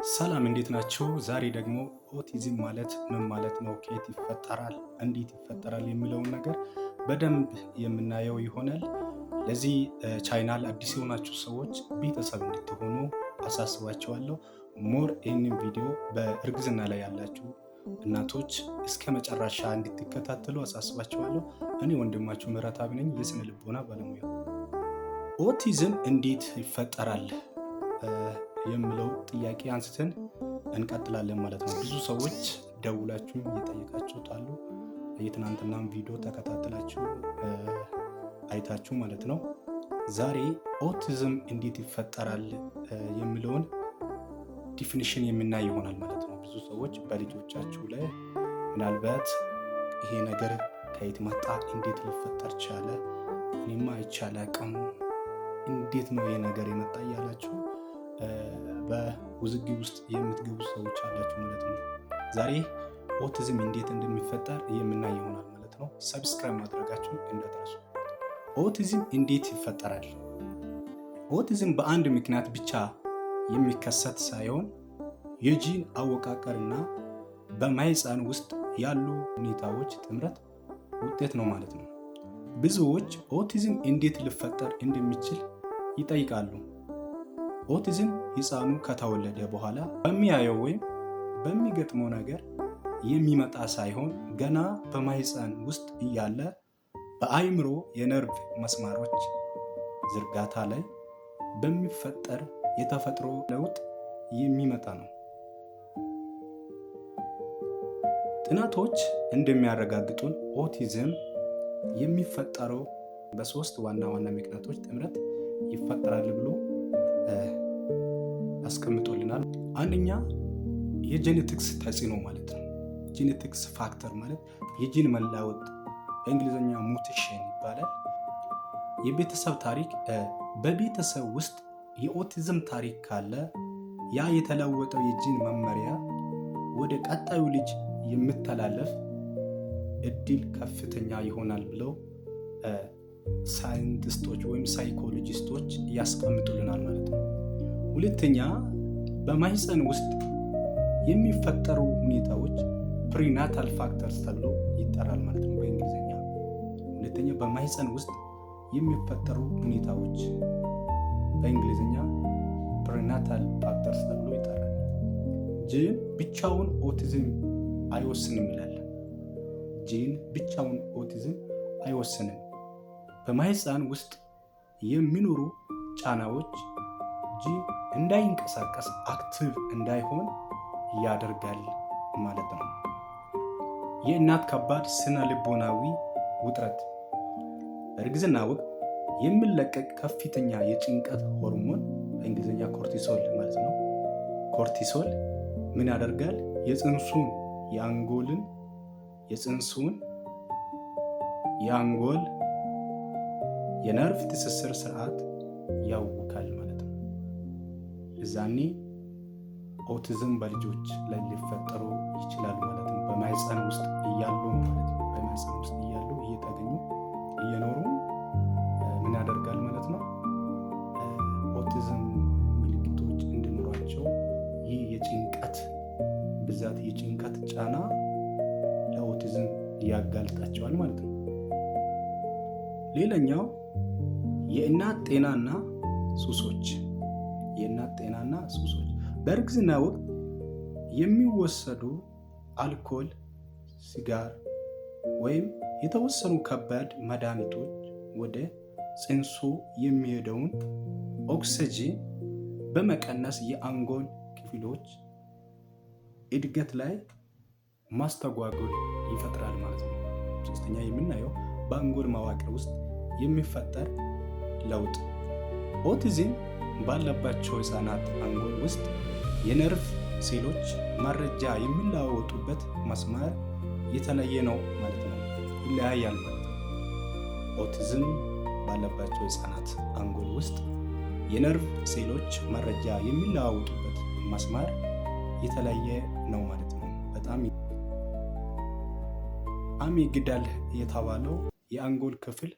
ሰላም እንዴት ናችሁ? ዛሬ ደግሞ ኦቲዝም ማለት ምን ማለት ነው፣ ከየት ይፈጠራል፣ እንዴት ይፈጠራል የሚለውን ነገር በደንብ የምናየው ይሆናል። ለዚህ ቻናል አዲስ የሆናችሁ ሰዎች ቤተሰብ እንድትሆኑ አሳስባችኋለሁ። More ይህንን ቪዲዮ በእርግዝና ላይ ያላችሁ እናቶች እስከ መጨረሻ እንድትከታተሉ አሳስባችኋለሁ። እኔ ወንድማችሁ ምህረተአብ ነኝ፣ የስነ ልቦና ባለሙያ። ኦቲዝም እንዴት ይፈጠራል የሚለው ጥያቄ አንስተን እንቀጥላለን ማለት ነው። ብዙ ሰዎች ደውላችሁ እየጠየቃችሁት አሉ። የትናንትናን ቪዲዮ ተከታትላችሁ አይታችሁ ማለት ነው። ዛሬ ኦቲዝም እንዴት ይፈጠራል የሚለውን definition የምናይ ይሆናል ማለት ነው። ብዙ ሰዎች በልጆቻችሁ ላይ ምናልባት ይሄ ነገር ከየት መጣ፣ እንዴት ሊፈጠር ቻለ፣ እኔማ አይቼ አላቅም፣ እንዴት ነው ይሄ ነገር የመጣ እያላችሁ በውዝግብ ውስጥ የምትገቡ ሰዎች አላችሁ ማለት ነው። ዛሬ ኦቲዝም እንዴት እንደሚፈጠር የምናይ ይሆናል ማለት ነው። Subscribe ማድረጋችሁን እንዳትረሱ። ኦቲዝም እንዴት ይፈጠራል? ኦቲዝም በአንድ ምክንያት ብቻ የሚከሰት ሳይሆን የጂን አወቃቀርና በማህፀን ውስጥ ያሉ ሁኔታዎች ጥምረት ውጤት ነው ማለት ነው። ብዙዎች ኦቲዝም እንዴት ሊፈጠር እንደሚችል ይጠይቃሉ። ኦቲዝም ሕፃኑ ከተወለደ በኋላ በሚያየው ወይም በሚገጥመው ነገር የሚመጣ ሳይሆን ገና በማህፀን ውስጥ እያለ በአእምሮ የነርቭ መስመሮች ዝርጋታ ላይ በሚፈጠር የተፈጥሮ ለውጥ የሚመጣ ነው። ጥናቶች እንደሚያረጋግጡን ኦቲዝም የሚፈጠረው በሶስት ዋና ዋና ምክንያቶች ጥምረት ይፈጠራል ብሎ አስቀምጦልናል። አንደኛ የ genetics ተጽዕኖ ማለት ነው። Genetics factor ማለት የጂን መለወጥ በእንግሊዝኛ mutation ይባላል። የቤተሰብ ታሪክ፣ በቤተሰብ ውስጥ የኦቲዝም ታሪክ ካለ ያ የተለወጠው የጂን መመሪያ ወደ ቀጣዩ ልጅ የሚተላለፍ እድል ከፍተኛ ይሆናል ብለው ሳይንቲስቶች ወይም ሳይኮሎጂስቶች ያስቀምጡልናል ማለት ነው። ሁለተኛ በማህፀን ውስጥ የሚፈጠሩ ሁኔታዎች prenatal factors ተብሎ ይጠራል ማለት ነው በእንግሊዝኛ። ሁለተኛ በማህፀን ውስጥ የሚፈጠሩ ሁኔታዎች በእንግሊዝኛ prenatal factors ተብሎ ይጠራል። ጂን ብቻውን ኦቲዝም አይወስንም ይላል። ጂን ብቻውን ኦቲዝም አይወስንም። በማህፀን ውስጥ የሚኖሩ ጫናዎች ጂን እንዳይንቀሳቀስ፣ active እንዳይሆን ያደርጋል ማለት ነው። የእናት ከባድ ስነ ልቦናዊ ውጥረት፣ በእርግዝና ወቅት የሚለቀቅ ከፍተኛ የጭንቀት ሆርሞን በእንግሊዝኛ cortisol ማለት ነው። Cortisol ምን ያደርጋል? የፅንሱን የአንጎል የነርቭ ትስስር ስርዓት ያውካል ማለት ነው። እዛኔ ኦቲዝም በልጆች ላይ ሊፈጠሩ ይችላል ማለት ነው። በማህፀን ውስጥ እያሉ ማለት ነው። በማህፀን ውስጥ እያሉ፣ እየተገኙ፣ እየኖሩ ምን ያደርጋል ማለት ነው? ኦቲዝም ምልክቶች እንዲኖራቸው ይህ የጭንቀት ብዛት፣ የጭንቀት ጫና ለኦቲዝም ያጋልጣቸዋል ማለት ነው። ሌላኛው የእናት ጤናና ሱሶች። የእናት ጤናና ሱሶች፣ በእርግዝና ወቅት የሚወሰዱ አልኮል፣ ሲጋር ወይም የተወሰኑ ከባድ መድኃኒቶች ወደ ጽንሱ የሚሄደውን ኦክስጅን በመቀነስ የአንጎል ክፍሎች እድገት ላይ ማስተጓጎል ይፈጥራል ማለት ነው። ሶስተኛ የምናየው በአንጎል መዋቅር ውስጥ የሚፈጠር ለውጥ፣ ኦቲዝም ባለባቸው ህፃናት አንጎል ውስጥ የነርቭ ሴሎች መረጃ የሚለዋወጡበት መስመር የተለየ ነው ማለት ነው፣ ይለያያል ማለት ነው። ኦቲዝም ባለባቸው ህፃናት አንጎል ውስጥ የነርቭ ሴሎች መረጃ የሚለዋወጡበት መስመር የተለየ ነው ማለት ነው። በጣም amygdala የተባለው የአንጎል ክፍል